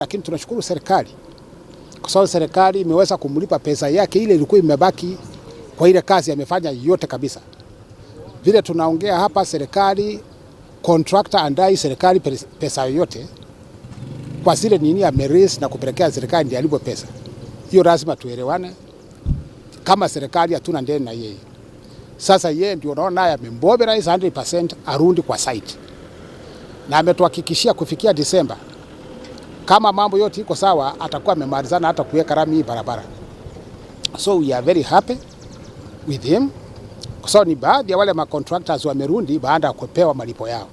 Lakini tunashukuru serikali kwa sababu serikali imeweza kumlipa pesa yake ile ilikuwa imebaki kwa ile kazi amefanya yote kabisa. Vile tunaongea hapa, serikali contractor andai serikali pesa yoyote kwa zile nini ameraise na kupelekea serikali ndiye alipwe pesa hiyo. Lazima tuelewane kama serikali hatuna ndeni na yeye. Sasa yeye ndio unaona naye amemobilize 100% arundi kwa site na ametuhakikishia kufikia Disemba kama mambo yote iko sawa, atakuwa amemalizana hata kuweka rami hii barabara. So we are very happy with him kwa sababu ni baadhi ya wale macontractors wamerundi baada ya kupewa malipo yao,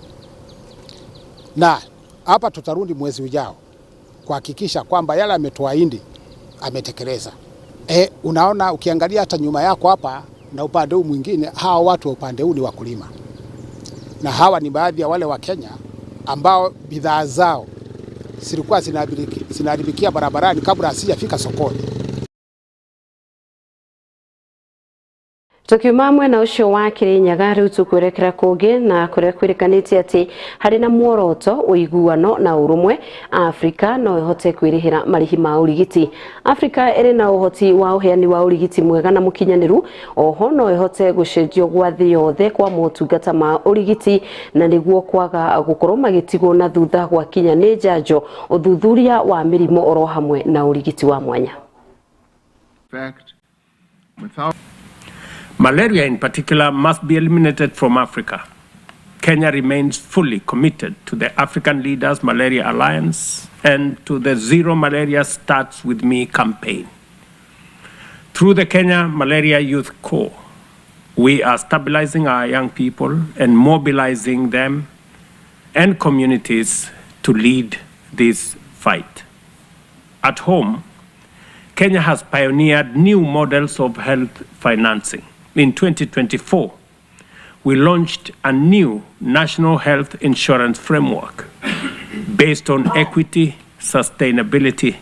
na hapa tutarundi mwezi ujao kuhakikisha kwamba yale ametuahidi ametekeleza. Unaona, ukiangalia hata nyuma yako hapa na upande huu mwingine, hawa watu wa upande huu ni wakulima, na hawa ni baadhi ya wale wa Kenya ambao bidhaa zao zilikuwa zinaharibikia barabarani kabla asijafika sokoni. Tukiuma mwena ucio wa Kirinyaga riu tukwerekera kungi na kuria kwirikanite ati hari na muoroto uiguano na urumwe Afrika no ihote kwirihira marihi ma urigiti. Afrika iri na uhoti wa uheani wa urigiti mwega na mukinyaniru, oho no ihote gucenjio gwa thi yothe kwa motungata ma urigiti na niguo kwaga gukorwo magitigwo na thutha gwakinya ni njanjo, uthuthuria wa mirimu oro hamwe na urigiti wa mwanya. Fact, without Malaria in particular must be eliminated from Africa. Kenya remains fully committed to the African Leaders Malaria Alliance and to the Zero Malaria Starts With Me campaign. Through the Kenya Malaria Youth Corps, we are stabilizing our young people and mobilizing them and communities to lead this fight. At home, Kenya has pioneered new models of health financing. In 2024, we launched a new national health insurance framework based on equity, sustainability,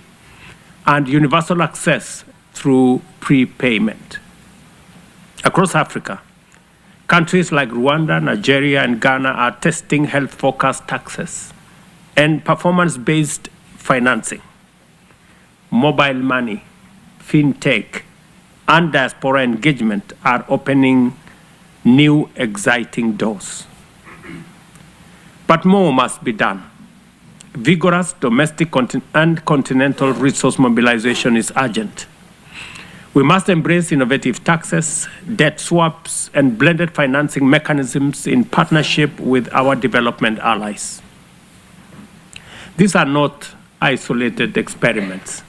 and universal access through prepayment. Across Africa, countries like Rwanda, Nigeria, and Ghana are testing health-focused taxes and performance-based financing. Mobile money, fintech, and diaspora engagement are opening new exciting doors. But more must be done. Vigorous domestic and continental resource mobilization is urgent. We must embrace innovative taxes, debt swaps, and blended financing mechanisms in partnership with our development allies. These are not isolated experiments.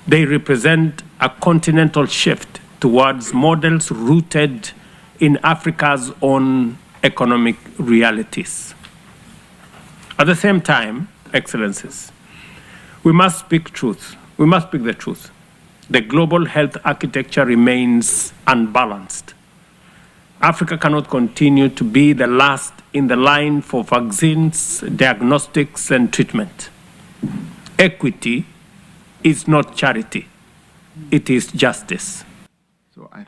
They represent a continental shift towards models rooted in Africa's own economic realities. At the same time, Excellencies, we must speak truth. We must speak the truth. The global health architecture remains unbalanced. Africa cannot continue to be the last in the line for vaccines, diagnostics, and treatment. Equity is not charity, it is justice. So I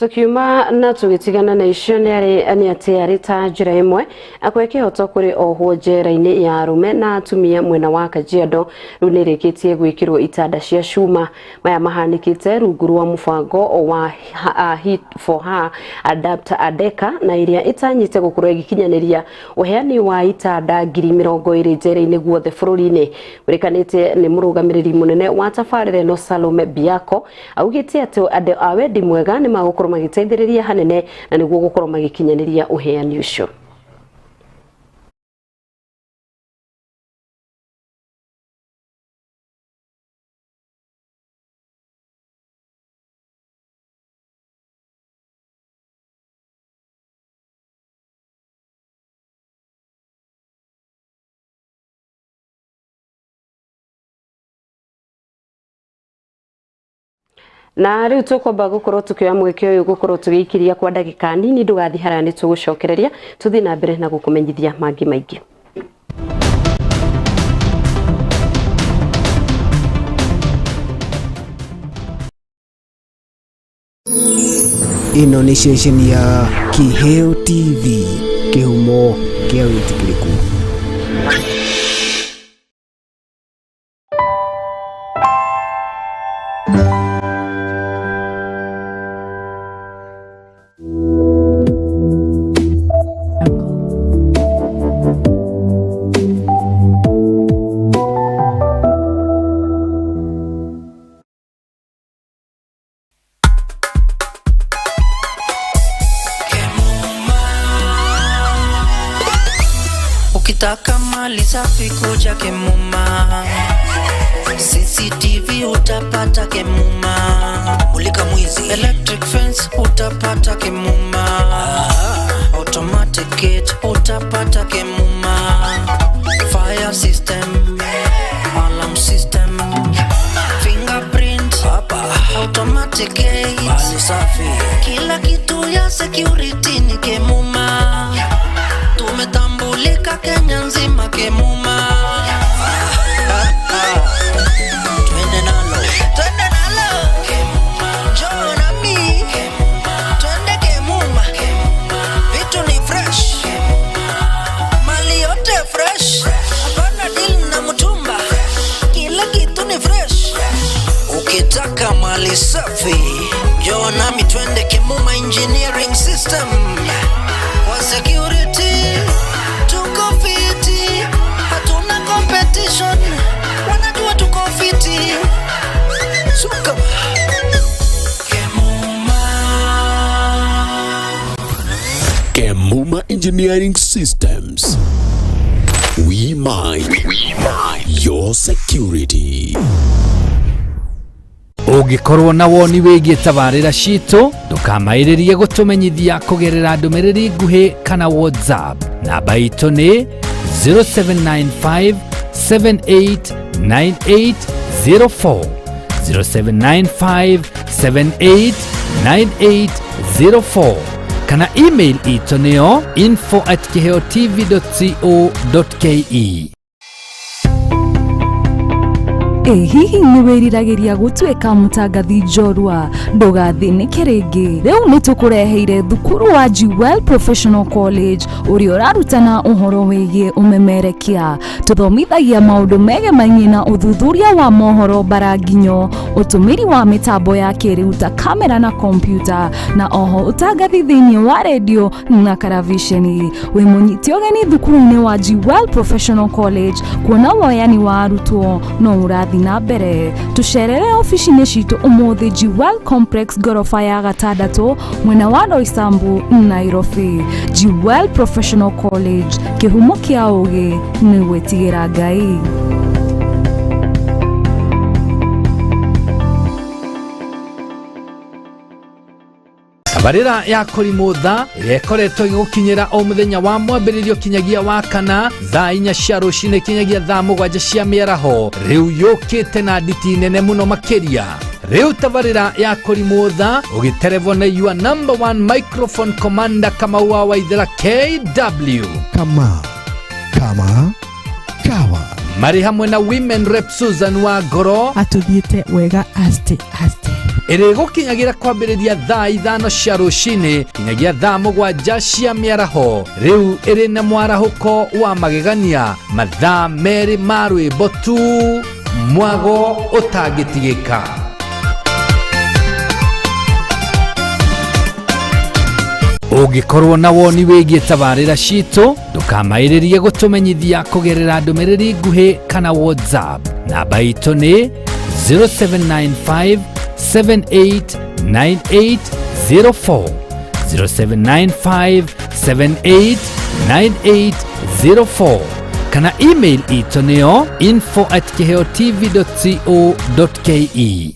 Tukiuma na tugitigana na icio nĩ atĩ arĩ ta njĩra ĩmwe akwe kĩhoto kũrĩ ohwo njera-inĩ ya arũme na atumia mwena wa Kajiado rĩu nĩ ĩrĩkĩtie gwĩkĩrwo itanda cia cuma. Maya mahanĩkĩte rungu rwa mũbango wa Hit for Her Adapt Adeka na ĩrĩa ĩtanyĩte gũkorwo ĩgĩkinyanĩria ũheani wa itanda 20,000 njera-inĩ guothe bũrũri-inĩ. Wĩrĩkanĩte nĩ mũrũgamĩrĩri mũnene wa tabarĩra ĩno Salome Biako augĩte atĩ andũ a wendi mwega nĩ magũkorwo magĩteithĩrĩria hanene na nĩguo gũkorwo magĩkinyanĩria ũheani ũcio. Na rĩu tũkwamba gũkorwo tukĩoya mweke ũyũ gũkorwo tũgĩikiria kwa ndagĩka nini, ndũgathiĩ haraya nĩ tũgũcokereria tũthiĩ na mbere na gũkũmenyithia mangĩ maingĩ. Ĩno nĩ ceceni ya Kiheo TV, kĩhumo kĩa wĩtĩkĩrĩku. Safi kuja Kemuma, CCTV utapata Kemuma, mulika mwizi, electric fence utapata Kemuma, automatic gate utapata Kemuma, fire system, alarm system, fingerprint, automatic gate, mali safi, kila kitu ya security ni Kemuma. Tumetambulika Kenya nzima Kemuma. Twende nalo, twende nalo Kemuma, njoo nami Kemuma, twende Kemuma, vitu ni fresh, mali yote fresh, hapana deal na mtumba, kila kitu ni fresh. Ukitaka mali safi, njoo nami twende Kemuma Engineering System. Kwa security tuko fiti, hatuna competition, wanajua tuko fiti. Suka Kemuma. Kemuma Engineering Systems. We mind, we mind your security. Ũngĩkorwo na woni wĩgiĩ tabarĩra citũ, ndũkamaĩrĩrie gũtũmenyithia kũgerera ndũmĩrĩri nguhĩ kana WhatsApp. Namba itũ nĩ 0795 789804, 0795 789804, kana email itũ nĩyo info@kiheotv.co.ke. Ĩ hihi nĩ wĩriragĩria gũtuĩka mũtangathi njorua? Ndũgathĩnĩke rĩngĩ, rĩu nĩ tũkũreheire thukuru wa Jewel Professional College ũrĩa ũrarutana ũhoro wĩgiĩ ũmemerekia. Tũthomithagia maũndũ megemainie na ũthuthuria wa mohoro mbaranginyo, ũtũmĩri wa mĩtambo ya kĩrĩu ta kamera na kompiuta, na oho ũtangathi thĩinĩ wa redio na karaviceni. Wĩ mũnyite ũgeni thukuru-inĩ wa Jewel Professional College, kuona woyani wa arutwo no ũrathiĩ na mbere. Tũcerere obici-inĩ citũ ũmũthĩ, Jewel Complex, ngoroba ya gatandatũ, mwena wa Roysambu, Nairobi. Jewel Professional College, kĩhumo kĩa ũgĩ nĩ gwĩtigĩra Ngai. Tabarĩra ya Kũrimũ Tha ĩrĩa ĩkoretwo ĩgĩgũkinyĩra o mũthenya wa mwambĩrĩrio kinyagia wa kana thaa 4 cia rũcinĩ kinyagia thaa 7 cia mĩaraho, rĩu yũkĩte na nditi nene mũno makĩria. Rĩu tabarĩra ya Kũrimũ Tha ũgĩterevwo na your number one microphone commander, Kamau wa Waithera KW. Kama kama kawa. Marĩ hamwe na women rep Susan wa Ngoro. Atũthiĩte wega aste aste. Ĩrĩgũkinyagĩra kwambĩrĩria thaa 5 cia rũcinĩ kinyagia thaa 7 cia mĩaraho. Rĩu ĩrĩ na mwarahũko wa magegania, mathaa 2 ma rwĩmbo tu, mwago ũtangĩtigĩka. Ũngĩkorwo na woni wĩgiĩ tabarĩra citũ, ndũkamaĩrĩrie gũtũmenyithia kũgerera ndũmĩrĩri nguhĩ kana WhatsApp. Namba itũ nĩ 0795 789804, 0795 789804, kana email itũ nĩyo info@kiheotv.co.ke.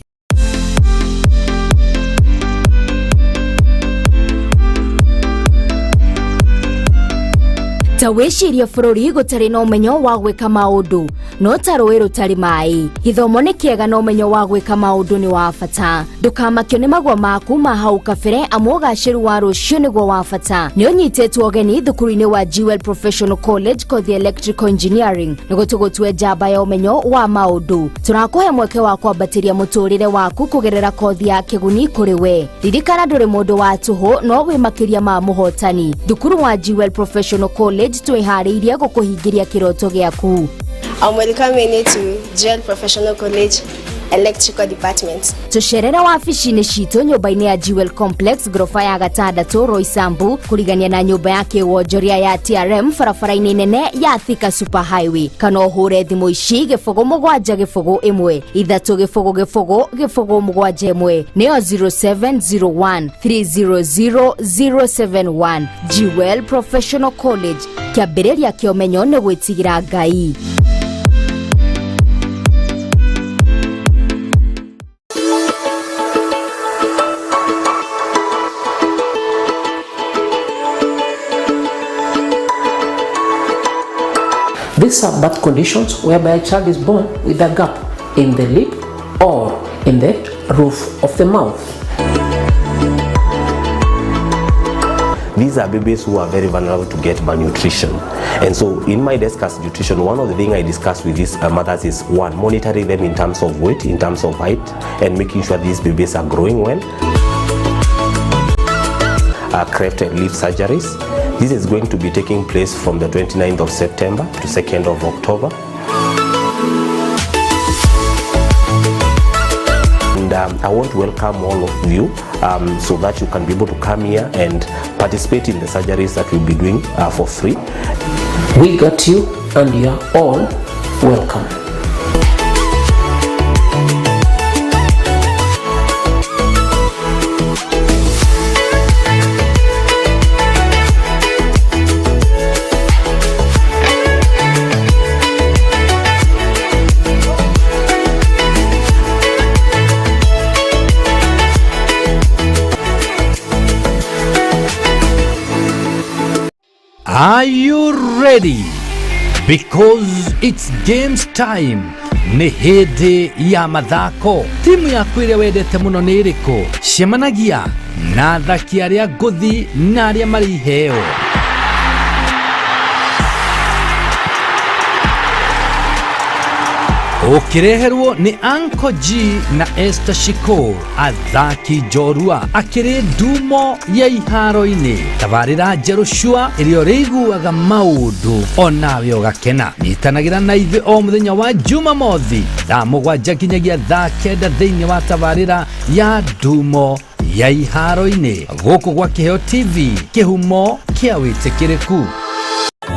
Ta wĩcirie bũrũri gũtarĩ na ũmenyo wa gwĩka maũndũ no ta rũĩ rũtarĩ maĩ. Gĩthomo nĩ kĩega na ũmenyo wa gwĩka maũndũ nĩ wa bata. Ndũkamakio nĩ magwa maku ma hau kabere, amu ũgacĩru wa rũciũ nĩguo wa bata. Nĩ ũnyitĩtwo ũgeni thukuru-inĩ wa Jewel Professional College, kothi electrical engineering, nĩguo tũgũtue njamba ya ũmenyo wa maũndũ. Tũrakũhe mweke wa kwambatĩria mũtũrĩre waku kũgerera kothi ya kĩguni kũrĩ we. Ririkana ndũrĩ mũndũ wa tũhũ, no wĩ makĩria ma mũhotani. Thukuru wa Jewel Professional College twĩharĩirie gũkũhingĩria kĩroto gĩaku. I'm welcoming you to Jewel Professional College. Electrical Department. Tũcerere wabici-inĩ citũ nyũmba-inĩ ya Jewel Complex ngoroba ya gatandatũ Roysambu kũrigania na nyũmba ya kĩwonjoria ya TRM barabara-inĩ nene ya Thika Super Highway, kana ũhũre thimũ ici 07 0 1 3 0 0 0 7 1 nĩyo 0701 300 071. Jewel Professional College, kĩambĩrĩria kĩa ũmenyo nĩ gwĩtigĩra Ngai. These are birth conditions whereby a child is born with a gap in the lip or in the roof of the mouth. These are babies who are very vulnerable to get malnutrition. And so in my desk as nutrition, one of the things I discuss with these mothers is, one, monitoring them in terms of weight, in terms of height, and making sure these babies are growing well. Cleft and lip surgeries. This is going to be taking place from the 29th of September to 2nd of October. And I want to welcome all of you so that you can be able to come here and participate in the surgeries that we'll be doing for free. We got you, and you are all welcome. Are you ready? Because it's games time. Nĩ hĩndĩ ya mathako. Timu yaku ĩrĩa wendete mũno nĩ ĩrĩkũ? Cemanagia na athaki arĩa ngũthi na arĩa marĩ iheo. Ũkĩreherwo nĩ Uncle G na Esther Shiko, athaki njorua akĩrĩ ndumo ya iharo-inĩ. Tabarĩra njerũ cua ĩrĩa ũrĩiguaga maũndũ onawe ũgakena. Nyitanagĩra na ithuĩ o mũthenya wa Jumamothi thaa 7 nginyagia thaa 9 thĩinĩ wa tabarĩra ya ndumo ya iharo-inĩ gũkũ gwa Kĩheo TV, kĩhumo kĩa wĩtĩkĩrĩku.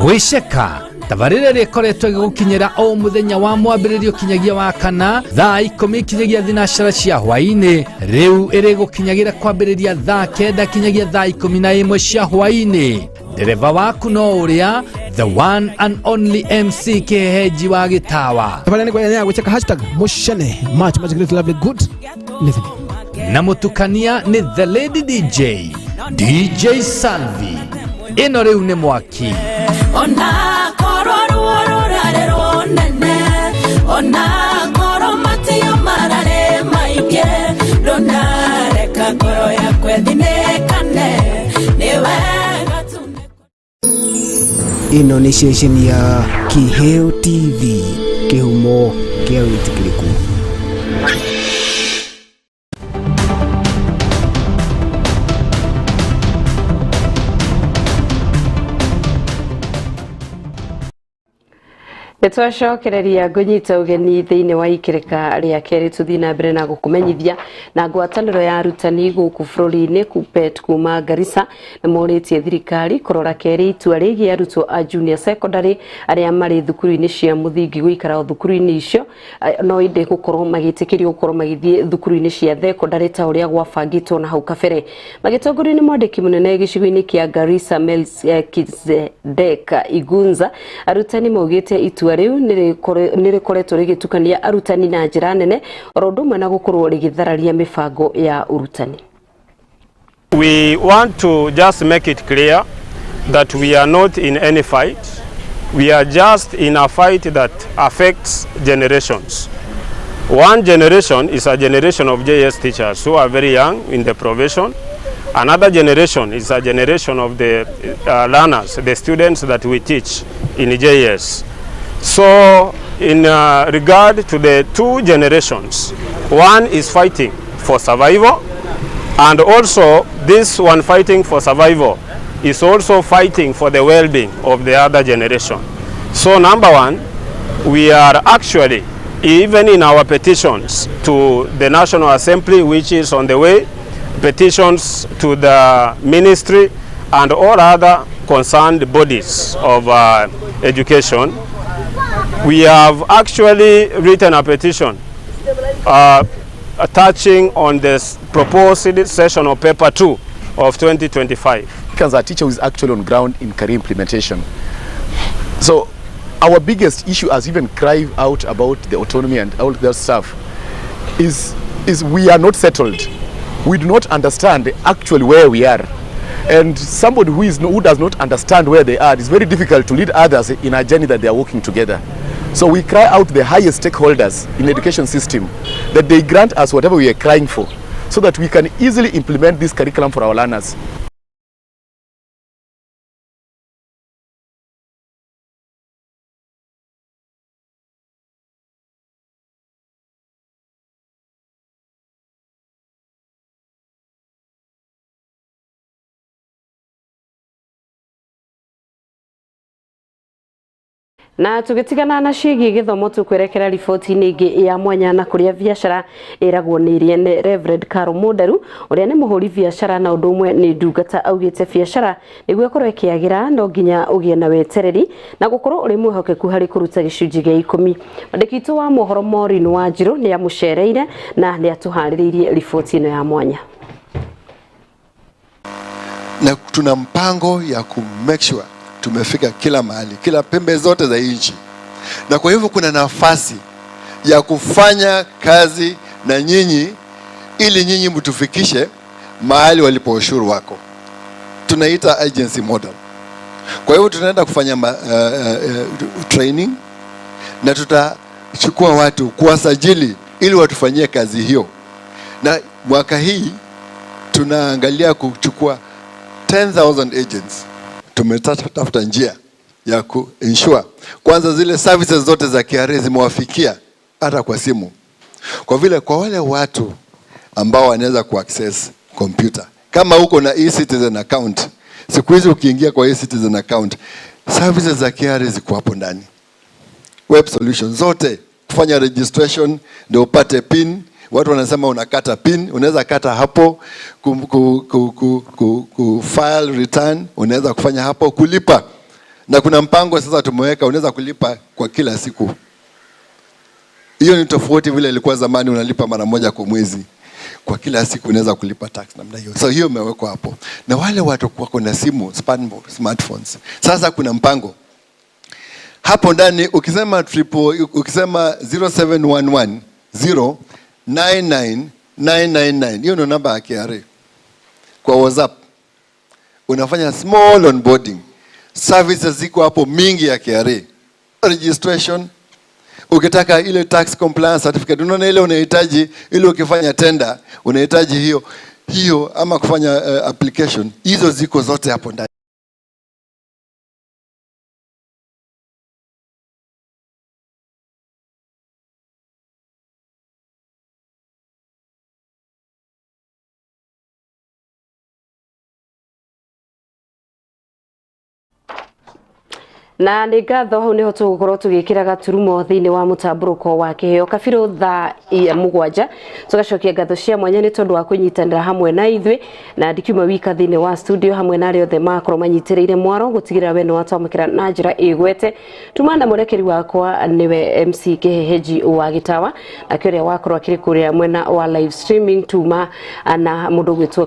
Gwĩceka tabarĩra ĩrĩa ĩkoretwo ĩgĩgũkinyĩra o mũthenya wa mwambĩrĩrio kinyagia wa kana thaa 10 kinyagia thinacara cia hwaĩ-inĩ, rĩu ĩrĩgũkinyagĩra kwambĩrĩria thaa 9 kinyagia thaa 11 cia hwaĩ-inĩ. Ndereba waku no ũrĩa the one and only MC Kĩhehenji wa Gĩtawa. Tabarĩra nĩ ya gwĩceka hashtag mushene much much great lovely good listening. Na mũtukania nĩ the lady DJ, DJ Salvi. Ĩno rĩu nĩ mwaki. Ona korwo ruo rũrarĩ rũnene, ona korwo matio mararĩ maingĩ, ndũnareka ngoro yakwa ĩthinĩkane, nĩ wega tu. Ĩno nĩ ceceni ya Kĩheo TV, kĩhumo kĩa wĩtĩkĩrĩku. Nĩtwacokereria ngũnyita ũgeni thĩinĩ wa ikĩrĩka rĩa kerĩ tũthiĩ na mbere na gũkũmenyithia na ngwatanĩro ya arutani gũkũ bũrũri-inĩ KUPPET kuma Garissa nĩ morĩtie thirikari kũrora kerĩ itua rĩgiĩ arutwo a junior secondary arĩa marĩ thukuru-inĩ cia mũthingi gũikara o thukuru-inĩ icio, no ĩndĩ gũkorwo magĩtĩkĩrio gũkorwo magĩthiĩ thukuru-inĩ cia thekondarĩ ta ũrĩa gwabangĩtwo na hau kabere. Magĩtongorio nĩ mwandĩki mũnene gĩcigo-inĩ kĩa Garissa Melchizedek Igunza, arutani maugĩte itua rĩu nĩ rĩkoretwo rĩgĩtukania arutani na njĩra nene oro ũndũ ũmwe na gũkorwo rĩgĩthararia mĩbango ya ũrutani. We want to just make it clear that we are not in any fight. We are just in a fight that affects generations. One generation is a generation of JS teachers who are very young in the profession. Another generation is a generation of the learners, the students that we teach in JS. So in regard to the two generations, one is fighting for survival, and also this one fighting for survival is also fighting for the well-being of the other generation. So number one, we are actually Even in our petitions to the National Assembly, which is on the way, petitions to the ministry and all other concerned bodies of education, we have actually written a petition touching on this proposed session of paper 2 of 2025. As a teacher who is actually on ground in career implementation. So our biggest issue, as even cry out about the autonomy and all that stuff, is we are not settled. We do not understand actually where we are. And somebody who does not understand where they are, it's very difficult to lead others in a journey that they are working together. So we cry out to the highest stakeholders in the education system that they grant us whatever we are crying for, so that we can easily implement this curriculum for our learners. Na tugitigana na ciĩgiĩ gĩthomo tũkwerekera riboti-inĩ ĩngĩ ya mwanya na kũrĩa biacara ĩragwo nĩ ĩrĩa Reverend Carol Mũnderu ũrĩa nĩ mũhũri biacara na ũndũ ũmwe nĩ ndungata augĩte biacara nĩguo ĩkorwo ĩkĩagĩra no nginya ũgĩe na wetereri na gũkorwo ũrĩ mwĩhokeku harĩ kũruta gĩcunjĩ gĩa 10. Mwandĩki witũ wa mohoro Maureen Wanjiru nĩ amũcereire na nĩ atũharĩrĩirie riboti ĩno ya mwanya. Na tuna mpango ya ku make sure tumefika kila mahali, kila pembe zote za nchi. Na kwa hivyo kuna nafasi ya kufanya kazi na nyinyi ili nyinyi mtufikishe mahali walipo ushuru wako. Tunaita agency model. Kwa hivyo tunaenda kufanya training na tutachukua watu kuwasajili ili watufanyie kazi hiyo. Na mwaka hii tunaangalia kuchukua 10,000 agents. Tumetafuta njia ya ku ensure kwanza zile services zote za KRA zimewafikia hata kwa simu. Kwa vile kwa wale watu ambao wanaweza ku access computer, kama uko na e-citizen account, siku hizi ukiingia kwa e-citizen account, services za KRA ziko hapo ndani. Web solutions zote, kufanya registration ndio upate pin. Watu wanasema unakata pin, unaweza kata hapo, ku file return, unaweza kufanya hapo, kulipa. Na kuna mpango sasa tumeweka, unaweza kulipa kwa kila siku. Hiyo ni tofauti vile ilikuwa zamani, unalipa mara moja kwa mwezi. Kwa kila siku unaweza kulipa tax namna hiyo. So hiyo imewekwa hapo. Na wale watu wako na simu, smartphones. Sasa kuna mpango. Hapo ndani ukisema ukisema 0711 0 99999, hiyo ndio namba ya KRA. Kwa WhatsApp unafanya small onboarding. Services ziko hapo mingi ya KRA. Registration, ukitaka ile tax compliance certificate, unaona ile unahitaji, ile ukifanya tender unahitaji hiyo hiyo, ama kufanya application, hizo ziko zote hapo ndani. Na nĩ ngatho hau nĩho tũgũkorwo tũgĩkĩra gaturumo thĩinĩ wa mũtambũrũko wa kĩheo kabirũ thaa 7. Tũgacokia ngatho cia mwanya nĩ tondũ wa kũnyitanĩra hamwe na ithuĩ, na ndikiuma wika thĩinĩ wa studio hamwe na arĩa othe makorwo manyitĩrĩire mwaro gũtigĩrĩra we nĩ watwamũkĩra na njĩra ĩgwete. Tuma na mũrekeri wakwa nĩwe MC Kĩhehenji wa Gĩtawa, nake ũrĩa wakorwo akĩrĩ kũrĩa mwena wa live streaming tuma na mũndũ ũgwĩtwo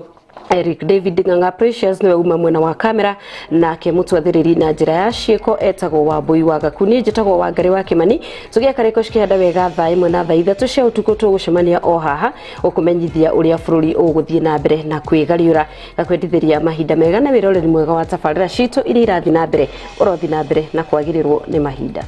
Eric David Ng'ang'a Precious niwe uma mwena wa kamera, nake mutwathiriri na njira ya ciiko etagwo Wambui wa Gaku. Niĩ njĩtagwo Wangari wa Kimani. Tũgĩaka rĩko cikĩhanda wega thaa 1 na thaa 3 cia ũtukũ tũgũcemania o haha ũkũmenyithia ũrĩa bũrũri ũgũthiĩ na mbere na kwĩgariũra, gakwendithĩria mahinda mega na wĩroreri mwega wa tabarĩra citũ iria irathiĩ na mbere ũrothiĩ na mbere na kwagĩrĩrwo nĩ mahinda.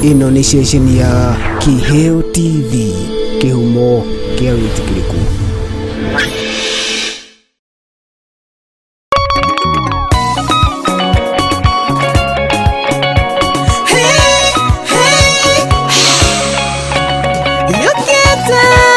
Ĩno nĩ ceceni ya Kĩheo TV, kĩhumo kĩa wĩtĩkĩrĩku. Njũkĩte.